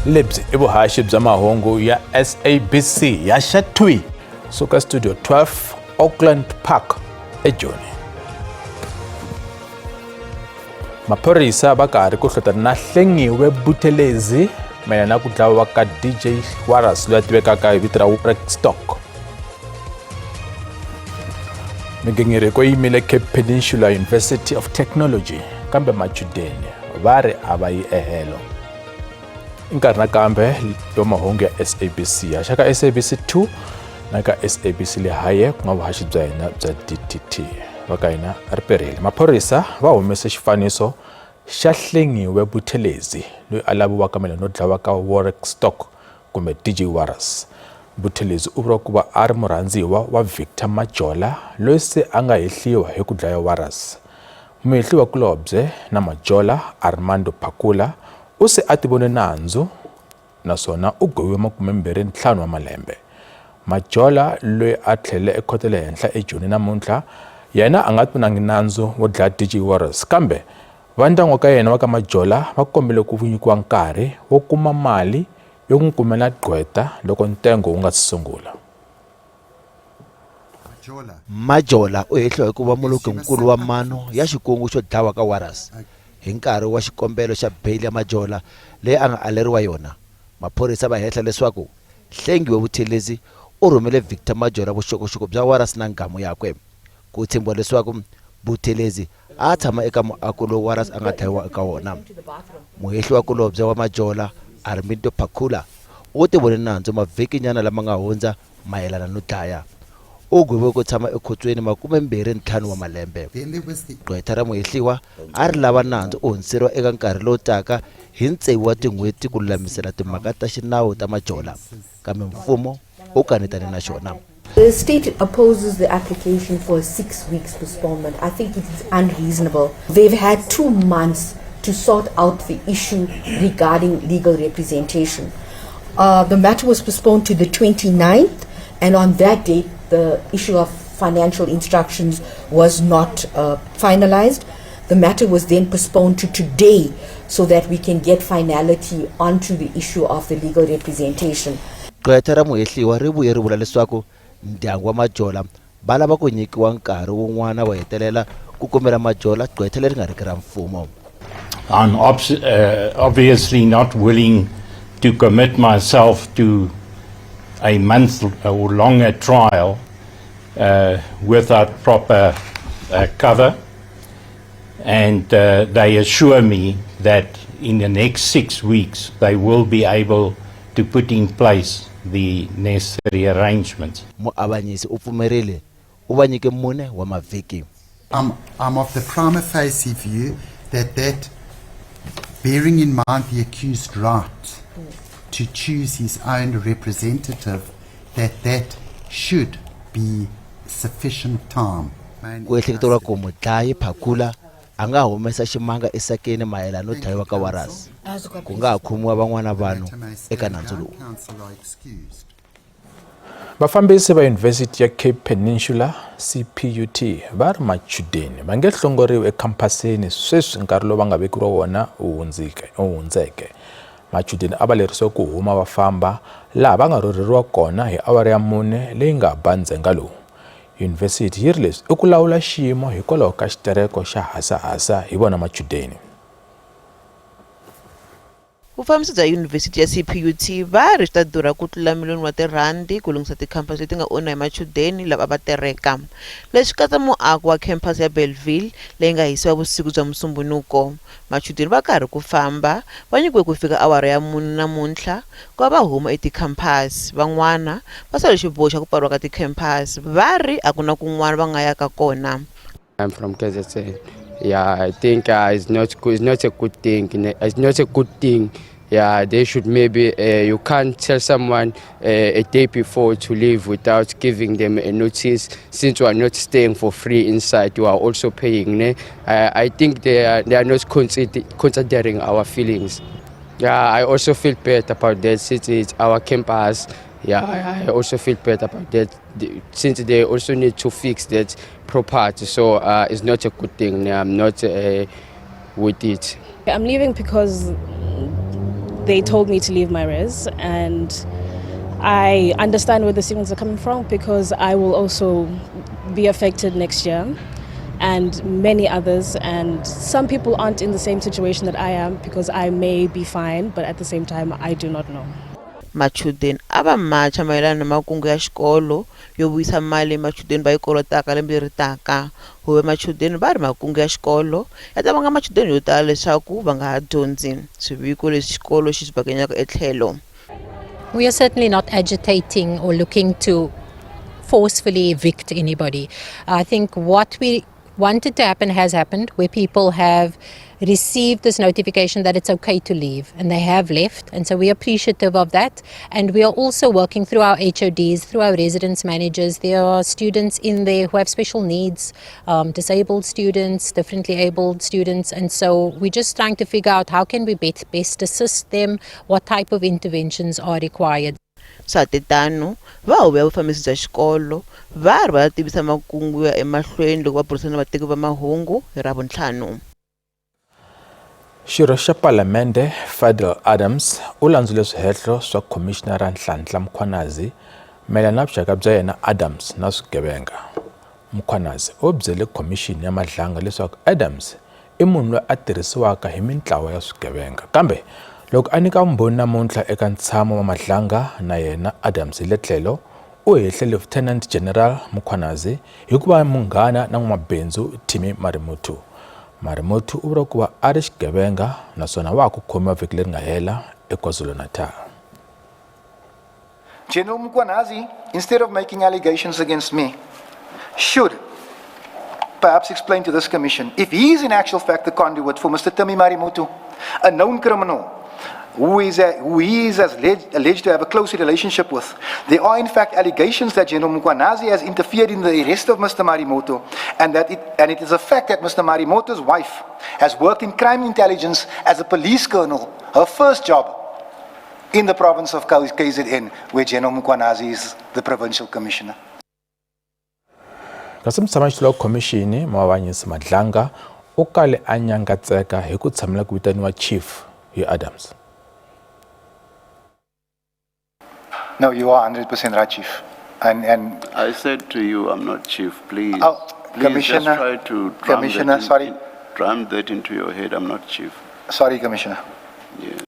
Lebyi i vuhaxi bya mahungu ya SABC ya xa thwi suka Studio 12 Auckland Park eJoni. Maphorisa va karhi ku hlotana na Hlengiwe Buthelezi mayelana na ku dlawa ka DJ Warras loyi a tivekaka hi vito ra Stock. Migingiriko yi yimile Cape Peninsula University of Technology kambe machudeni va ri a va yi ehelo. I nkarhi nakambe wa mahungu ya SABC haxa ka SABC 2 na ka SABC Lehaye ku nga vuhaxi bya hina bya DTT va ka hina ri perile. Maphorisa va humese xifaniso xa Hlengiwe Buthelezi loyi a laviwaka mayelana no dlawa ka Warwick Stock kumbe DJ Warras. Buthelezi u vuriwa ku va a ri murhandziwa wa Victor Majola loyi se a nga hehliwa hi ku dlaya Warras. Muhehliwakulobye na Majola, Armando Phakula, u se a tivone nandzu naswona u gweviwe 25 wa malembe. Majola, loyi a tlhelele ekhoto ya le henhla eJoni namuntlha, yena a nga tivonangi nandzu wo dlaya DJ Warras kambe va ndyangu wa ka yena wa ka Majola va kombele ku nyikiwa nkarhi wo kuma mali yo n'wi kumela gqweta loko ntengo wu nga si sungula. Majola u hehliwa hi ku va mulukinkulu wa mano ya xikungu xo dlawa ka Warras. Hi nkarhi wa xikombelo xa beyili ya Majola leyi a nga aleriwa yona, maphorisa va hehla leswaku Hlengiwe Buthelezi u rhumele Victor Majola vuxokoxoko bya Warras na nghamu yakwe. Ku tshembiwa leswaku Buthelezi a a tshama eka muako lowu Warras a nga dlayiwa eka wona. Muhehliwakulobye wa Majola, Armindo Phakula, u tivone nandzu mavhikinyana lama nga hundza mayelana no dlaya. U gweviwe ku tshama ekhotsweni 25 wa malembe. Gqwetha ra muhehliwa a ri lava nandzu u hundziseriwa eka nkarhi lowu taka hi tsevu wa tin'hweti ku lulamisela timhaka ta xinawu ta Majola, kambe mfumo u kanetane na xona. The state opposes the application for a 6 weeks postponement. I think it is unreasonable. They've had 2 months to sort out the issue regarding legal representation. The matter was postponed to the 29th, and on that date, the issue of financial instructions was not finalized. The matter was then postponed to today so that we can get finality onto the issue of the legal representation. Gqwetha ra muhehliwa ri vuye ri vula leswaku ndyangu wa Majola va lava ku nyikiwa nkarhi wun'wana wo hetelela ku kumela Majola gqwetha leri nga riki ra mfumo. I'm obviously not willing to commit myself to a month or longer trial without proper cover. And they assure me that in the next 6 weeks they will be able to put in place the necessary arrangements. Muavanyisi u pfumerile, u va nyike mune wa mavhiki. I'm of the prima facie view that bearing in mind the accused right to choose his own representative, that should be sufficient time. Ku ehleketeriwa ku mudlayi Phakula a nga humesa ximanga esakeni mayelana no dlayiwa ka Warras. Ku nga ha khomiwa van'wana vanhu eka nandzu lowu. Counsel are excused. Vafambisi va Yunivhesiti ya Cape Peninsula CPUT va ri machudeni va nge hlongoriwi ekhampasini sweswi nkarhi lowu va nga vekeriwa wona wu hundzeke. Machudeni a va lerisiwe ku huma va famba laha va nga rhurheriwa kona hi awara ya 4 leyi nga ba ndzhenga lowu. Yunivhesiti yi ri leswi i ku lawula xiyimo hikwalaho ka xitereko xa hasahasa hi vona machudeni. Vufambisi bya yunivhesiti ya CPUT va ri swi ta durha ku tlula miliyoni wa tirhandi ku lunghisa tikhampasi leti nga onhiwa hi machudeni lava a va tereka. Leswi katsa muako wa khamphasi ya Bellville leyi nga hisiwa vusiku bya Musumbhunuko. Machudeni va karhi ku famba, va nyikiwe ku fika awara ya 4 namuntlha ku va va huma etikhamphasi. Van'wana va sole xiboho xa ku pfariwa ka tikhamphasi, va ri a ku na kun'wana va nga yaka kona. I'm from KZN. Yeah, I think it's not good. It's not a good thing. It's not a good thing. Yeah, they should maybe you can't tell someone a day before to leave without giving them a notice. Since you are not staying for free inside, you are also paying. Ne? I think they are not considering our feelings. Yeah, I also feel bad about that since it's our campus. Yeah, I also feel bad about that since they also need to fix that property. So it's not a good thing. I'm not with it. I'm leaving because They told me to leave my res, and I understand where the students are coming from because I will also be affected next year and many others. And some people aren't in the same situation that I am because I may be fine, but at the same time, I do not know. Machudeni a va macha mayelana na makungu ya xikolo yo vuyisa mali leyi machudeni va yi kolotaka lembe leri taka. Huvo ya machudeni va ri makungu ya xikolo ya ta vanga machudeni yo tala leswaku va nga ha dyondzi. Swiviko leswi xikolo xi swi bakanyaka etlhelo. We are certainly not agitating or looking to forcefully evict anybody. I think what we wanted to happen has happened, where people have received this notification that it's okay to leave, and they have left, and so we're appreciative of that. And we are also working through our HODs, through our residence managers. There are students in there who have special needs, disabled students, differently abled students, and so we're just trying to figure out how can we best assist them, what type of interventions are required. Swa ha tano, va huvo ya vufambisi bya xikolo va ri va ta tivisa makungu ya emahlweni loko va burisana na vateki va mahungu hi Ravuntlhanu. Xirho xa Palamende Fadil Adams u landzule swihehlo swa Khomixinara Nhlanhla Mkhwanazi mayelana na vuxaka bya yena Adams na swigevenga. Mkhwanazi u byele Khomixini ya Madlanga leswaku Adams i munhu loyi a tirhisiwaka hi mintlawa ya swigevenga. Kambe loko a nyika vumbhoni namuntlha eka ntshamo wa Madlanga na yena Adams hi le tlhelo, u hehle Lieutenant General Mkhwanazi hi ku va munghana na n'wamabindzu Timmy Marimuthu. Marimuthu u vuriwa ku va a ri xigevenga naswona wa ha ku khomiwa vhiki leri nga hela eKwaZulu-Natal. General Mkhwanazi, instead of making allegations against me, should perhaps explain to this commission if he is in actual fact the conduit for Mr. Timmy Marimutu, a known criminal who he is alleged to have a close relationship with. There are in fact allegations that General Mkhwanazi has interfered in the arrest of Mr. Marimoto, and it is a fact that Mr. Marimoto's wife has worked in crime intelligence as a police colonel, her first job in the province of KZN, where General Mkhwanazi is the provincial commissioner. Kasi mutshamaxitulu wa khomixini Muavanyisi Madlanga u kale a nyangatseka hi ku tshamela ku vitaniwa chief hi Adams. No, you are 100% right, Chief. And I said to you, I'm not chief, please. Oh, Please Commissioner, just try to drum Commissioner, that sorry. Drum that into your head. I'm not chief. Sorry, Commissioner. Yeah.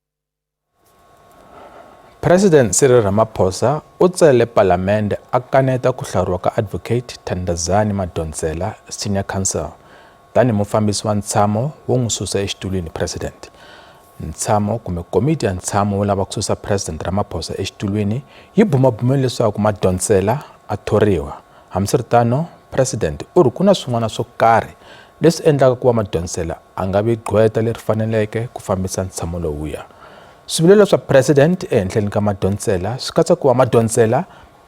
President Cyril Ramaphosa u tsele Palamende a kaneta ku hlawuriwa ka Advocate Thandazani Madonsela Senior Counsel tanihi mufambisi wa ntshamo wo n'wi susa exitulwini President. Ntshamo kumbe komiti ya ntshamo wo lava ku susa President Ramaphosa exitulwini yi bumabumele leswaku Madonsela a thoriwa. Hambiswiritano, President u ri ku na swin'wana swo karhi leswi endlaka ku va Madonsela a nga vi gqweta leri faneleke ku fambisa ntshamo lowuya. Swivilelo swa President ehenhleni ka Madonsela swi katsa ku va Madonsela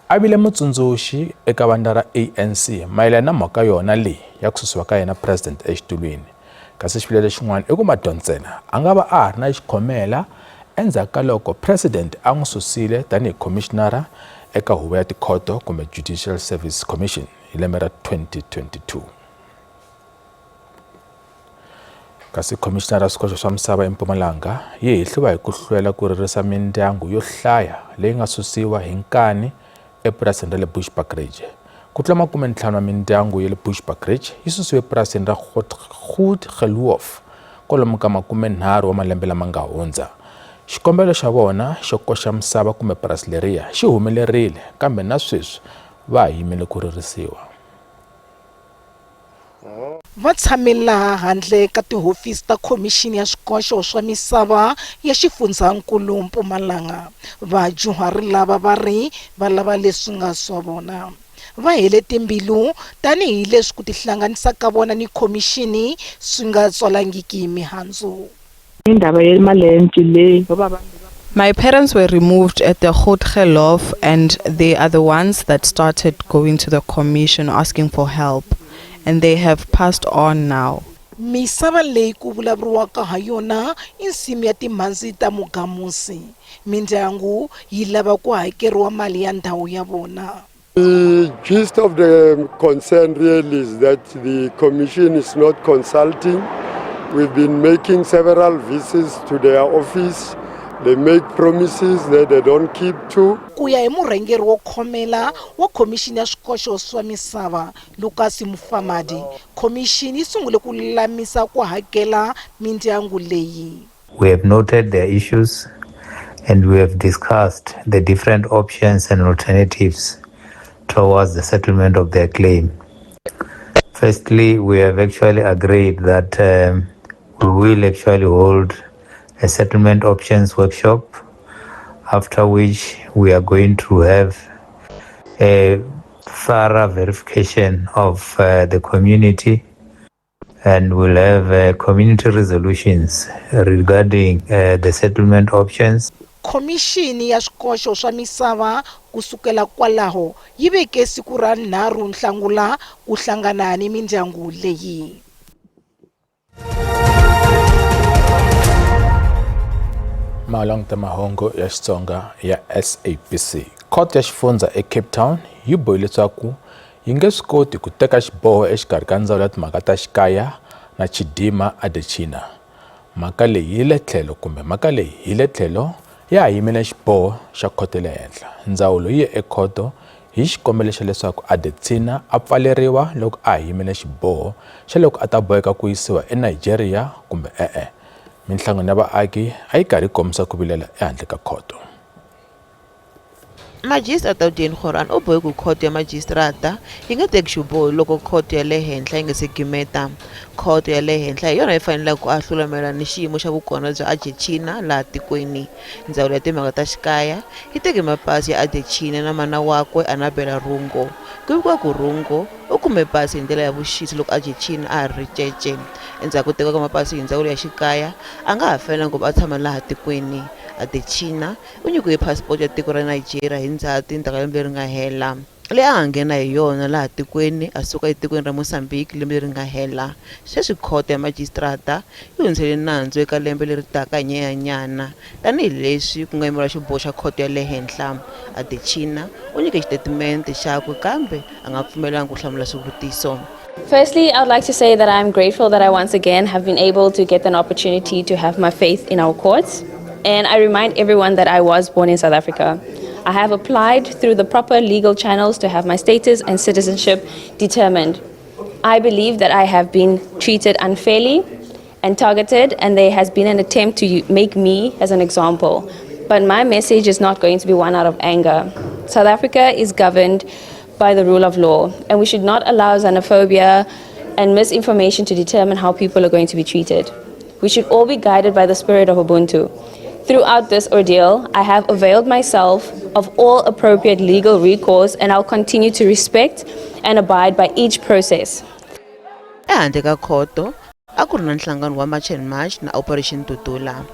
a vile mutsundzuxi eka vandla ra ANC mayelana na mhaka yona leyi ya ku susiwa ka yena President exitulwini. Kasi xivilelo xin'wana i ku Madonsela a nga va a ha ri na xikhomela endzhaku ka loko President a n'wi susile tanihi khomishinara eka huvo ya tikhoto kumbe Judicial Service Commission hi lembe ra 2022. Kasi khomishinara ya swikoxo swa misava eMpumalanga yi hehliwa hi ku hlwela ku ririsa mindyangu yo hlaya leyi nga susiwa hi nkani epurasini ra le Bushbuckridge. Ku tlula 50 wa mindyangu ya le Bushbuckridge yi susiwe epurasini ra Goed Geloof kwalomu ka 30 wa malembe lama nga hundza. Xikombelo xa vona xo koxa misava kumbe purasi leriya xi humelerile kambe na sweswi va ha yimele ku ririsiwa. Va tshame laha handle ka tihofisi ta Khomixini ya Swikoxo swa Misava ya Xifundzankulu Mpumalanga. Vadyuhari lava va ri va lava leswi nga swa vona. Va hele timbilu tanihi leswi ku tihlanganisa ka vona ni khomixini swi nga tswalangiki mihandzu. My parents were removed at the Goed Geloof, and they are the ones that started going to the commission asking for help, and they have passed on now. Misava leyi ku vulavuriwaka ha yona i nsimu ya timhandzi ta mugamusi. Mindyangu yi lava ku hakeriwa mali ya ndhawu ya vona. The gist of the concern really is that the commission is not consulting. We've been making several visits to their office. They make promises that they don't keep to. Ku ya hi murhangeri wo khomela wa Khomixini ya Swikoxo swa Misava, Lucas Mufamadi, khomixini yi sungule ku lulamisa ku hakela mindyangu leyi. We have noted their issues and we have discussed the different options and alternatives towards the settlement of their claim. Firstly, we have actually agreed that we will actually hold a settlement options workshop, after which we are going to have a thorough verification of the community, and we'll have community resolutions regarding the settlement options. Khomixini ya Swikoxo swa Misava ku sukela kwalaho yi veke siku ra 3 Nhlangula ku hlangana ni mindyangu leyi. Malanguta mahungu ya Xitsonga ya SABC. Khoto ya xifundza eCape Town yi bohile leswaku yi nge swi koti ku teka xiboho exikarhi ka ndzawulo ya timhaka ta xikaya na Chidimma Adetshina. Mhaka leyi yi le tlhelo kumbe mhaka leyi hi le tlhelo ya ha yimele xiboho xa khoto ya le henhla. Ndzawulo yi ye ekhoto hi xikombelo xa leswaku Adetshina a pfaleriwa loko a ha yimele xiboho xa loko a ta boheka ku yisiwa eNigeria kumbe e-e. Minhlangano ya vaaki a yi karhi yi kombisa ku vilela ehandle ka khoto. Majisitarata Udeni Goran u bohe ku khoto ya majisitarata yi nge teki xiboho loko khoto ya le henhla yi nga se gimeta. Khoto ya le henhla hi yona yi faneleke ku ahlula mayelana ni xiyimo xa vukona bya Adetshina laha tikweni. Ndzawulo ya Timhaka ta Xikaya yi teke mapasi ya Adetshina na mana wakwe Anabela Rungo. Ku vikiwa ku Rungo u kume pasi hi ndlela ya vuxisi loko Adetshina a ha ri ricece. Endzhaku ko tekiwa ka mapasi hi ndzawulo ya xikaya, a nga ha fanelanga ku va a tshama laha tikweni. Adetshina u nyikiwe phasipoto ya tiko ra Nigeria hi Ndzhati endzhaku ka lembe leri nga hela, leyi a nga nghena hi yona laha tikweni a suka etikweni ra Mozambique lembe leri nga hela. Sweswi khoto ya majisitarata yi hundzisele nandzu eka lembe leri taka hi Nyenyanyana tanihi leswi ku nga yimeriwa xiboho xa khoto ya le henhla. Adetshina u nyike xitetimente xakwe kambe a nga pfumelanga ku hlamula swivutiso. Firstly, I would like to say that I'm grateful that I once again have been able to get an opportunity to have my faith in our courts. And I remind everyone that I was born in South Africa. I have applied through the proper legal channels to have my status and citizenship determined. I believe that I have been treated unfairly and targeted, and there has been an attempt to make me as an example. But my message is not going to be one out of anger. South Africa is governed by the rule of law, and we should not allow xenophobia and misinformation to determine how people are going to be treated. We should all be guided by the spirit of Ubuntu. Throughout this ordeal, I have availed myself of all appropriate legal recourse, and I'll continue to respect and abide by each process. Ehandle ka khoto a ku ri na nhlangano wa March and March na Operation Dudula.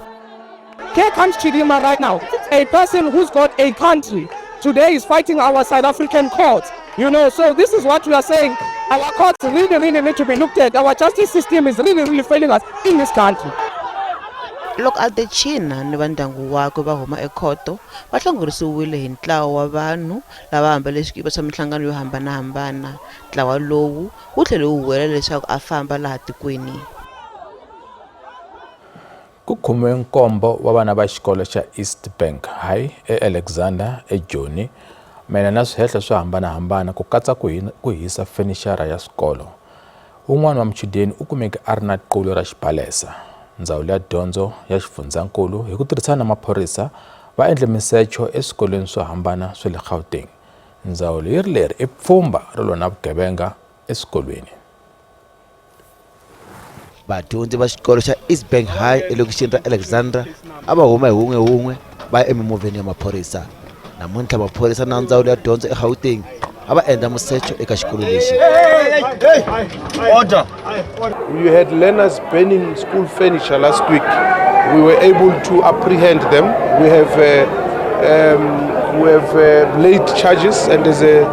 Here comes Chidimma right now, a person who's got a country. Today is fighting our South African courts. So this is what we are saying. Our courts really, really need to be looked at. Our justice system is really, really failing us in this country. Loko Adetshina ni va ndyangu wakwe va huma ekhoto, va hlongorisiwile hi ntlawa wa vanhu lava ambale swikipa swa minhlangano yo hambanahambana. Ntlawa lowu wu tlhele wu huwelela leswaku a famba laha tikweni. Ku khomiwe nkombo wa vana va xikolo xa East Bank High eAlexander eJoni mayelana na swihehlo swo hambanahambana ku katsa ku hisa fenixara ya swikolo. Wun'wana wa muchudeni u kumeke a ri na qulu ra xibalesa. Ndzawulo ya Dyondzo ya Xifundzankulu hi ku tirhisana na maphorisa va endle misecho eswikolweni swo hambana swa le Gauteng. Ndzawulo yi ri leri i pfhumba ro lwa na vugevenga eswikolweni. Vadyondzi va xikolo xa East Bank High elokixini ra Alexandra a va huma hi wun'we wun'we va ya emimovheni ya maphorisa. Namuntlha maphorisa na ndzawulo ya dyondzo eGauteng a va endla musecho eka xikolo lexi. Order. You had learners burning school furniture last week. We were able to apprehend them. We have laid charges, and there's a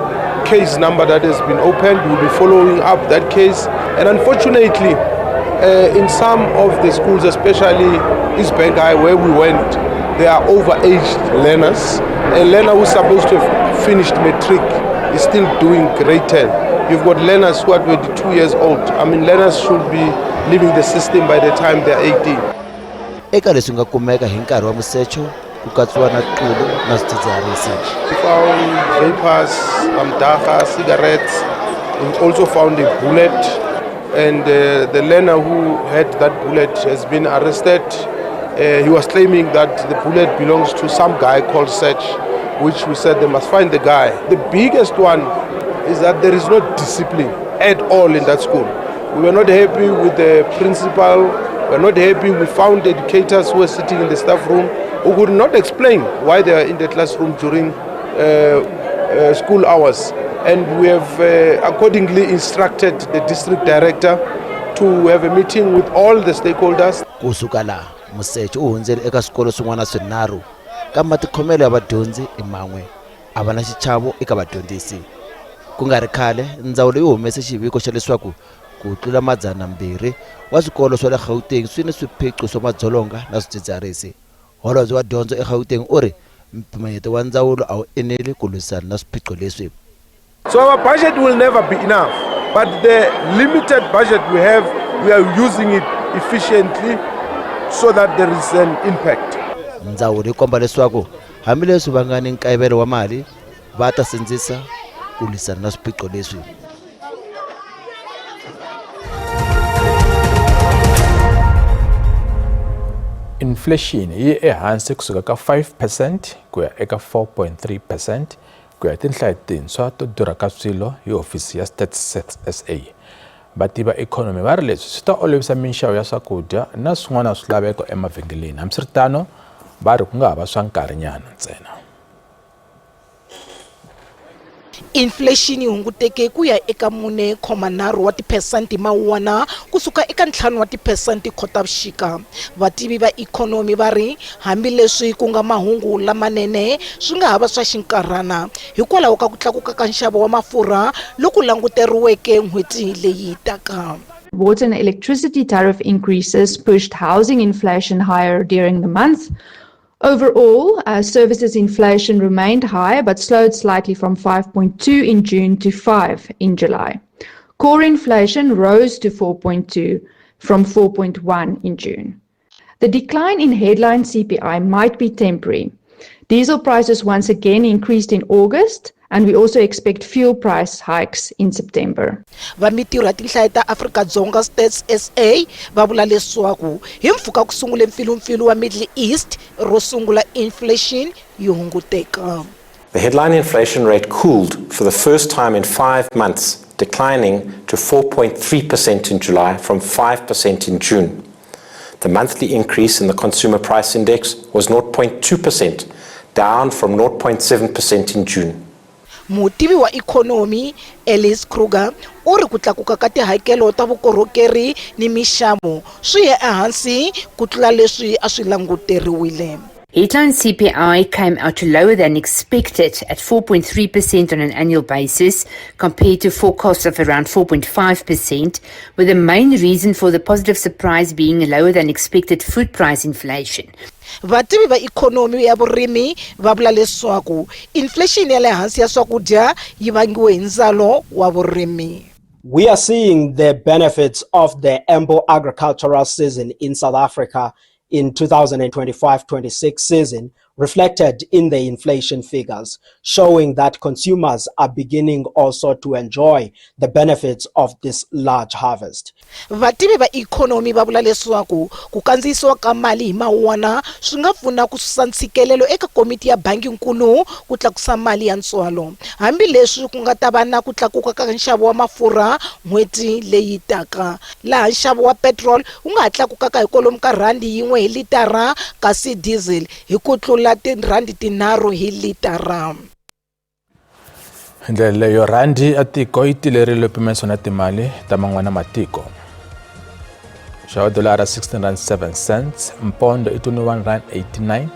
case number that has been opened. We'll be following up that case. And unfortunately, in some of the schools, especially East Bank High, where we went, there are overaged learners. A learner who's supposed to have finished matric is still doing grade 10. You've got learners who are 22 years old. Learners should be leaving the system by the time they're 18. Eka leswi nga kumeka hi nkarhi wa musecho ku katsiwa na qulu na swidzidziharisi. We found vapors, some dagga, cigarettes. We also found a bullet, and the learner who had that bullet has been arrested. He was claiming that the bullet belongs to some guy called Sech, which we said they must find the guy. The biggest one is that there is no discipline at all in that school. We were not happy with the principal. We were not happy. We found educators who were sitting in the staff room who could not explain why they are in the classroom during school hours. And we have accordingly instructed the district director to have a meeting with all the stakeholders. Ku suka laha, musecho u hundzele eka swikolo swin'wana swinharhu, kambe matikhomelo ya vadyondzi i man'we, a va na xichavo eka vadyondzisi. Ku nga ri khale, ndzawulo yi humese xiviko xa leswaku ku tlula 200 wa swikolo swa le Gauteng swi ni swiphiqo swa madzolonga na swidzidziharisi. Holobye wa dyondzo eGauteng u ri mpimanyeto wa ndzawulo a wu eneli ku lwisana na swiphiqo leswi. So our budget will never be enough, but the limited budget we have, we are using it efficiently so that there is an impact. Ndzawulo yi komba leswaku hambileswi va nga ni nkayivelo wa mali, va ta sindzisa ku lwisana na swiphiqo leswi. Inflation yi ye ehansi kusuka ka 5% ku ya eka 4.3 percent ku ya hi tinhlayo tintshwa to durha ka swilo hi hofisi ya Stats SA. Vativi va ikhonomi va ri leswi swi ta olovisa minxavo ya swakudya na swin'wana swilaveko emavhengeleni. Hambiswiritano, va ri ku nga ha va swa nkarhinyana ntsena. Inflexini yi hunguteke ku ya eka 4.3 wa tiphesente hi Mawuwana ku suka eka 5 wa tiphesente Khotavuxika. Vativi va ikhonomi va ri hambileswi ku nga mahungu lamanene, swi nga ha va swa xinkarhana hikwalaho ka ku tlakuka ka nxavo wa mafurha loku languteriweke n'hweti leyi taka. Water and electricity tariff increases pushed housing inflation higher during the month. Overall, services inflation remained high but slowed slightly from 5.2 in June to 5 in July. Core inflation rose to 4.2 from 4.1 in June. The decline in headline CPI might be temporary. Diesel prices once again increased in August, and we also expect fuel price hikes in September. Va Mitirho ya Tinhlayo ta Afrika-Dzonga, Stats SA, va vula leswaku hi mpfhuka ku sungule mpfilumpfilu wa Middle East ro sungula inflation yi hunguteka. The headline inflation rate cooled for the first time in 5 months, declining to 4.3% in July from 5% in June. The monthly increase in the consumer price index was 0.2%, down from 0.7% in June. Mutivi wa ikhonomi Elise Kruger u ri ku tlakuka ka tihakelo ta vukorhokeri ni mixavo swi ye ehansi ku tlula leswi a swi languteriwile. Headline CPI came out lower than expected at 4.3% on an annual basis compared to forecasts of around 4.5%, with the main reason for the positive surprise being lower than expected food price inflation. Vativi va ikhonomi ya vurimi va vula leswaku inflation ya le hansi ya swakudya yi vangiwe hi ndzalo wa vurimi. We are seeing the benefits of the ample agricultural season in South Africa in 2025-26 season reflected in the inflation figures, showing that consumers are beginning also to enjoy the benefits of this large harvest. Vativi va ikhonomi va vula leswaku ku kandziyisiwa ka mali hi Mawuwana swi nga pfuna ku susa ntshikelelo eka komiti ya bangi-nkulu ku tlakusa mali ya ntswalo, hambileswi ku nga ta va na ku tlakuka ka nxavo wa mafurha n'hweti leyi taka, laha nxavo wa petiroli wu nga ha tlakukaka hi kwalomu ka rhandi yin'we hi litara kasi diesel hi ku tlula tirhandi tinharhu hi litara. Hi ndlela leyo rhandi ya tiko yi tilerile pimeso na timali ta man'wana matiko. Nxavo wa dolara 16 rand 7 cents, mpondo i 21 rand 89,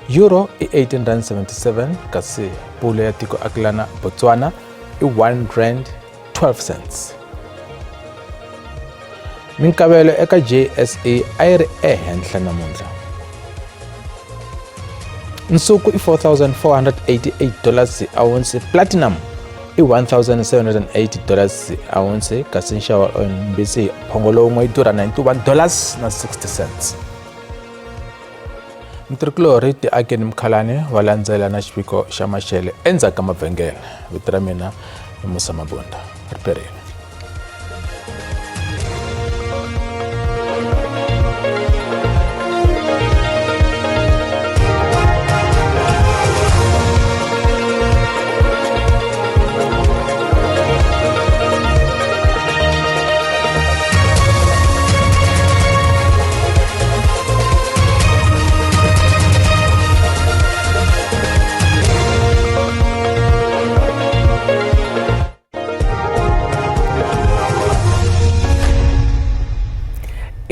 euro i 18 rand 77 kasi pula ya tiko akelana Botswana i 1 rand 12 cents. Minkavelo eka JSE a yi ri ehenhla namuntlha. Nsuku i 4488 dollars hi ounce, platinum i 1780 dollars hi ounce kasi nxavo wa mbisi hi phongo lowun'we yi durha 91 dollars na 60 cents. Mutirhikulorhi Tiakeni Mkhalani wa landzela na xiviko xa maxele endzhaku ka mavhengele. Vito ra mina i Musa Mabunda. Ri perile.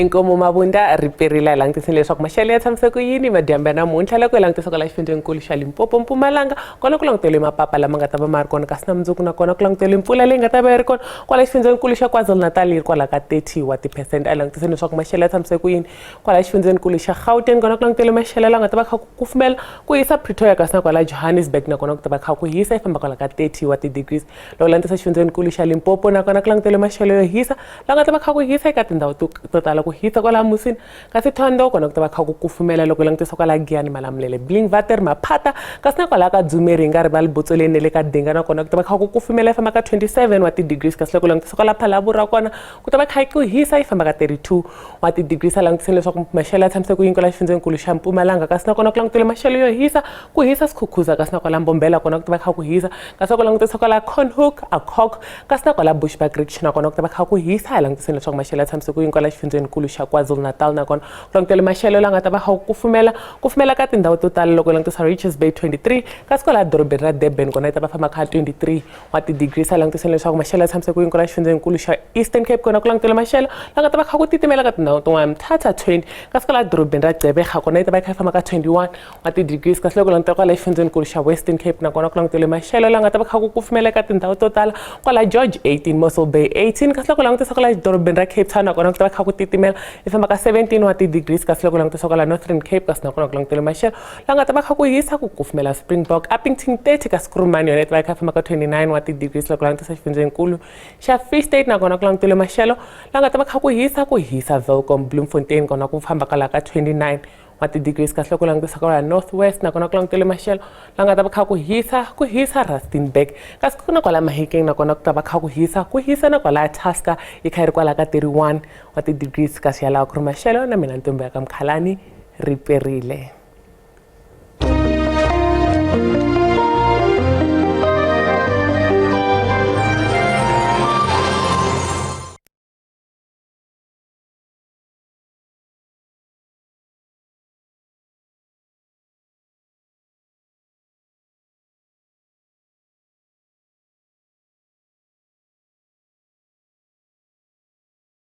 Inkomu Mabunda ri perile hi langutiseni leswaku maxelo ya tshamise ku yini madyambu ya namuntlha loko hi langutisa kwala xifundzenikulu xa Limpopo Mpumalanga kona ku languteriwe mapapa lama nga ta va ma ri kona kasi na mundzuku nakona ku languteriwe mpfula leyi nga ta va yi ri kona kwala xifundzenikulu xa KwaZulu-Natal yi ri kwala ka 30 wa tiphesente a hi langutiseni leswaku maxelo ya tshamise ku yini kwala xifundzenikulu xa Gauteng kona ku languteriwe maxelo la nga ta va kha ku kufumela ku hisa Pretoria kasi na kwala Johannesburg nakona ku ta va kha ku hisa yi famba kwala ka 30 wa ti-degrees loko langutisa xifundzenikulu xa Limpopo nakona ku languteriwe maxelo yo hisa la nga ta va kha ku hisa eka tindhawu to tala ku hisa kwala Musina kasi Thohoyandou kona ku ta va kha ku kufumela loko langutisa kwala Giyani Malamulele Blinkwater Maphata kasi na kwala ka Dzumeri hi nga rivali Botsoleni na le ka Dinga nakona ku ta va kha ku kufumela yi famba ka 27 wa ti-degrees kasi loko langutisa kwala Phalaborwa kona ku ta va kha ku hisa yi famba ka 32 wa ti-degrees a langutiseni leswaku maxelo ya tshamise ku yini kwala xifundzenikulu xa Mpumalanga kasi nakona ku langutele maxelo yo hisa ku hisa Skhukhuza kasi na kwala Mbombela kona ku ta va kha ku hisa kasi ku langutisa kwala Cornhook Akok kasi na kwala Bushbuckridge nakona ku ta va kha ku hisa hi langutiseni leswaku maxelo ya tshamise ku yini kwala xifundzenikulu xa KwaZulu-Natal nakona ku langutele maxelo la nga ta va kha ku kufumela kufumela ka tindhawu to tala loko langutisa Richards Bay 23 kasi kwala dorobeni ra Durban kona yi ta va famba kha 23 wa ti-degrees a langutiseni leswaku maxelo ya tshamise ku yini kwala xifundzenikulu xa Eastern Cape kona ku langutele maxelo la nga ta va kha ku titimela ka tindhawu tin'wana Mthatha 20 kasi kwala dorobeni ra Gqeberha kona yi ta va yi kha yi famba ka 21 wa ti-degrees kasi loko langutela kwala xifundzenikulu xa Western Cape nakona ku langutele maxelo la nga ta va kha ku kufumela eka tindhawu to tala kwala George 18 Mossel Bay 18 kasi loko langutisa kwala dorobeni ra Cape Town nakona ku ta va kha ku titimela yi famba ka 17 wa ti-degrees kasi loko langutisa kwala Northern Cape kasi nakona ku langutele maxelo la nga ta va kha ku hisa ku kufumela Springbok Upington 30 kasi Kuruman yona yi ta va yi kha yi famba ka 29 wa ti-degrees loko langutisa xifundzenikulu xa Free State nakona ku langutele maxelo la nga ta va kha ku hisa ku hisa Welkom Bloemfontein kona ku famba ka la ka 29 wa ti-degrees kahle ku langutisa kwala North West nakona ku langutele maxelo la nga ta va kha ku hisa ku hisa Rustenburg kasi ku na kwala Mahikeng nakona ku ta va kha ku hisa ku hisa na kwala Tusker yi kha yi ri kwala ka 31 wa ti-degrees kasi yalawa ku ri maxelo na mina ntombi ya ka Mkhalani ri perile.